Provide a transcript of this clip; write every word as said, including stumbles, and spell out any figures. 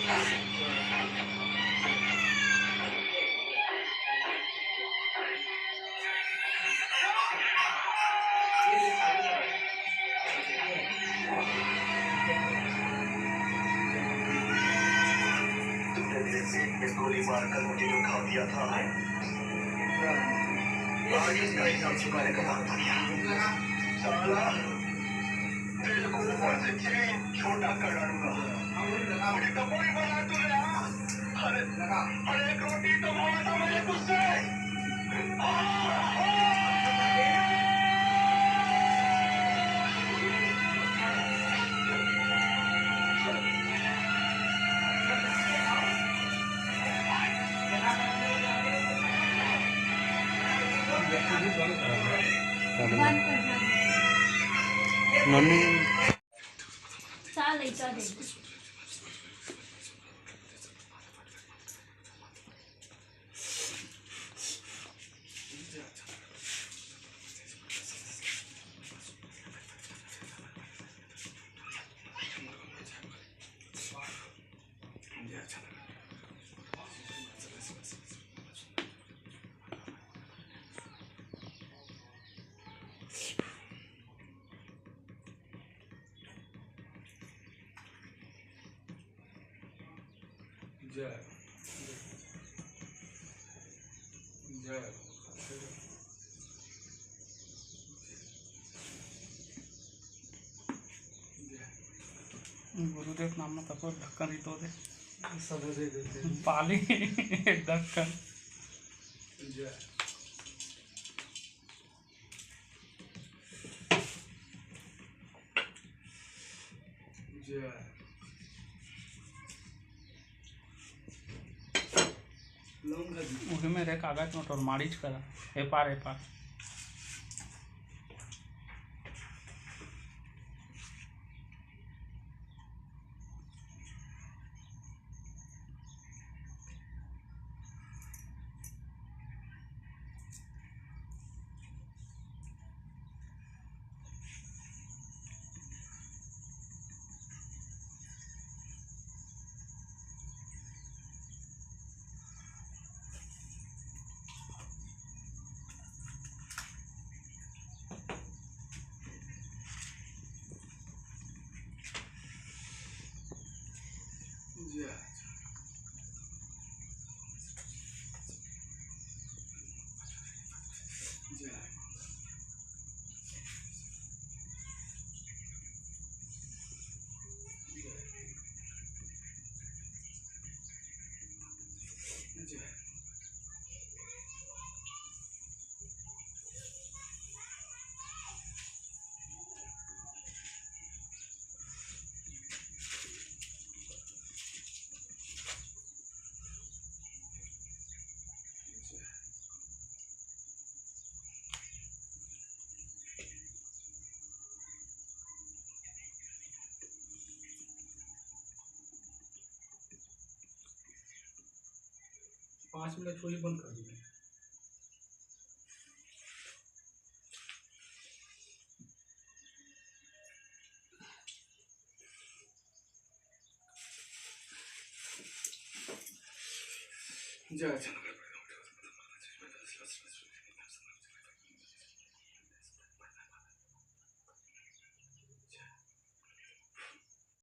तुमने मेरे पेट में गोली मारकर मुझे जो घाव दिया था, आज इसका हिसाब चुकाने का वक्त आ गया। साला, तेरे को ऊपर से छह छोटा कर डालूंगा। मुझे तो कोई बना तूने, हाँ? अरे, अरे, एक रोटी तो मांगा था मैंने तुझसे। नन्नी। जय। जय। गुरुदेव नाम में तको ढक्कन ही तो दे। सब दे देते हैं। पाली ढक्कन। जय। जय। उही में रे कागज में तोर मारिच करा। ए पार, ए पार। पाँच मिनट को ही बंद कर दीजिए। जय जगन्नाथ।